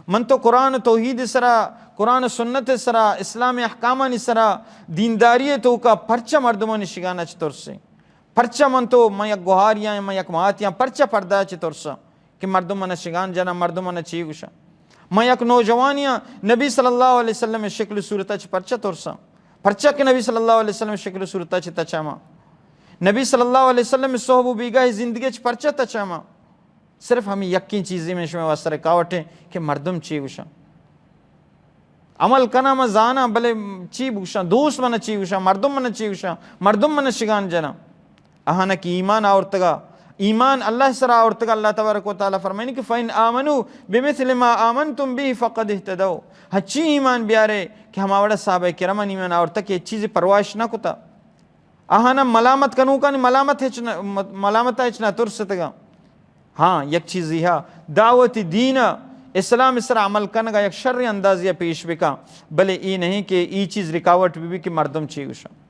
من تو قرآن و توحید سرا، قرآن و سنت سرا، اسلام احکامانی سرا، دینداری توکا پرچہ مردمانی شگانا چہ ترسیں؟ پرچہ من تو، من یک گوہاریاں، من یک ماتیاں، پرچہ پردہ چہ ترساں کہ مردم من شگان جناں، مردم من چی گوشاں؟ من یک نوجوانیاں، نبی صلی اللہ علیہ وسلم شکل و صورتا چہ پرچہ ترساں؟ پرچہ کہ نبی صلی اللہ علیہ وسلم شکل و صورتا چہ تچاں ما؟ نبی صلی اللہ علیہ وسلم صحب و بیگاہ زندگی چہ پرچہ تچاں ما؟ صرف ہمیں یکیں چیزیں میں شمے واسطہ رکاوٹ ہیں کہ مردم چی گوشاں۔ عمل کناں، من زاناں، بلے چی بگوشاں؟ دوست من چی گوشاں؟ مردم من چی گوشاں؟ مردم من شگان جناں؟ آہانا کہ ایمان آورتگا، ایمان اللہ سرا آورتگا، اللہ تبارک و تعالی فرمائنی کہ فَإِنْ آمَنُوا بِمِثْلِ مَا آمَنْتُمْ بِهِ فَقَدِ اهْتَدَوْا۔ ہچی ایمان بیارے کہ ہما وڑا صحابہ کرمان ایمان آورتا کہ ہچ چیز پرواش نہ کتا۔ آہانا ملامت کنوکانی ملامت ہچ نہ، ملامت ہچ نہ ترستگا۔ ہاں، یک چیزی ہا، دعوت دین اسلام سرا عمل کنگا یک شر اندازی پیش بکا، بلے ای نہیں کہ ای چیز رکاوٹ بی بی کہ مردم چی گوشاں۔